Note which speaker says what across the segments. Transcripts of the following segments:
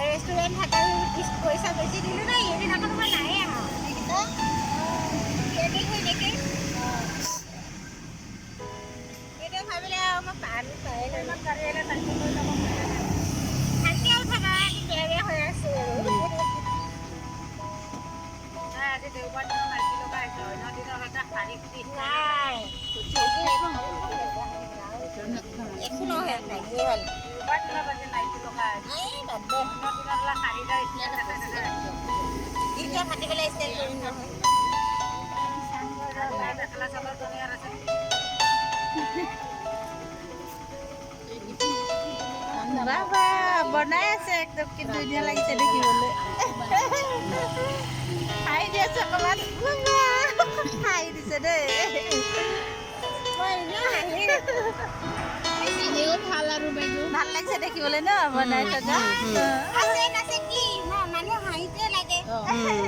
Speaker 1: Restaurant থাকাৰ পইচা বেছি দিলো নাই, এইদিনাখন মই নাই আহা। নেকি এতিয়া ভাবিলে আৰু মই পানী পাই শান্তি আৰু থাকা বেয়া বেয়া হৈ আছো। নাই, একো নহয়, নাই ভাল। এই বাদ দে। এতিয়া ফাটি পেলাই ষ্টাইল কৰিম নহয়।
Speaker 2: বাবা বনাই আছে, একদম কি ধুনীয়া লাগিছে দেখিবলৈ। হাঁহি দি আছে অকণমান, বাবা হাঁহি দিছে দেই।
Speaker 1: মই এনেও হাঁহি।
Speaker 3: ভাল আৰু বাইদেউ।
Speaker 2: ভাল লাগিছে দেখিবলৈ ন বনাই থকা।
Speaker 1: আছে নাছে কি ন, মানুহ হাঁহিটোৱে লাগে।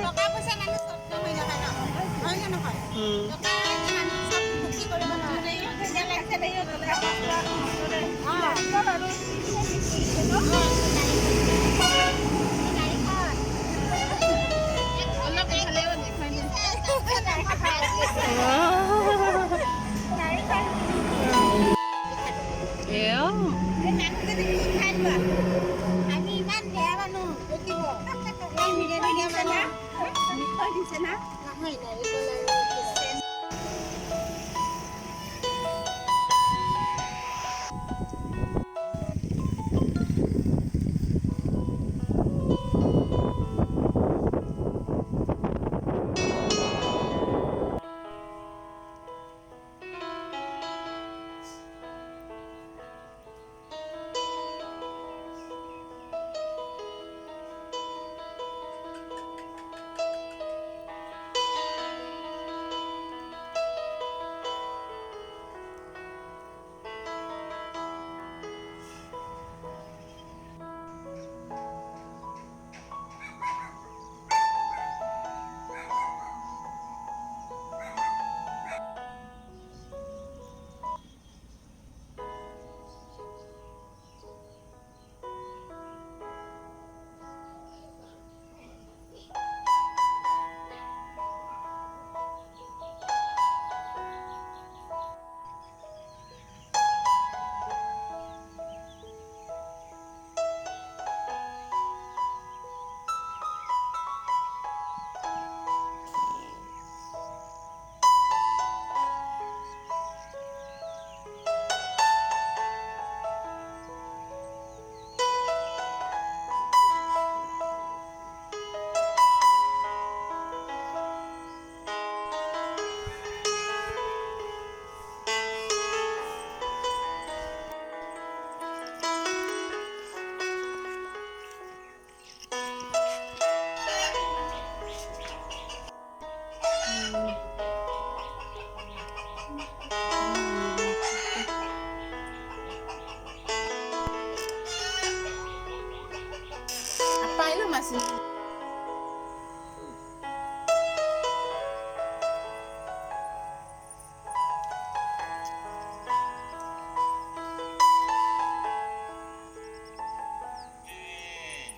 Speaker 1: টকা পইচা মানুহ চব নহয় নহয় ন, হয় নে নহয়? টকা মানুহ চব সুখী কৰিব নোৱাৰে। ধুনীয়া লাগিছে দেখিবলৈ।
Speaker 3: অলপ ইফালেও দেখুৱাই দিম।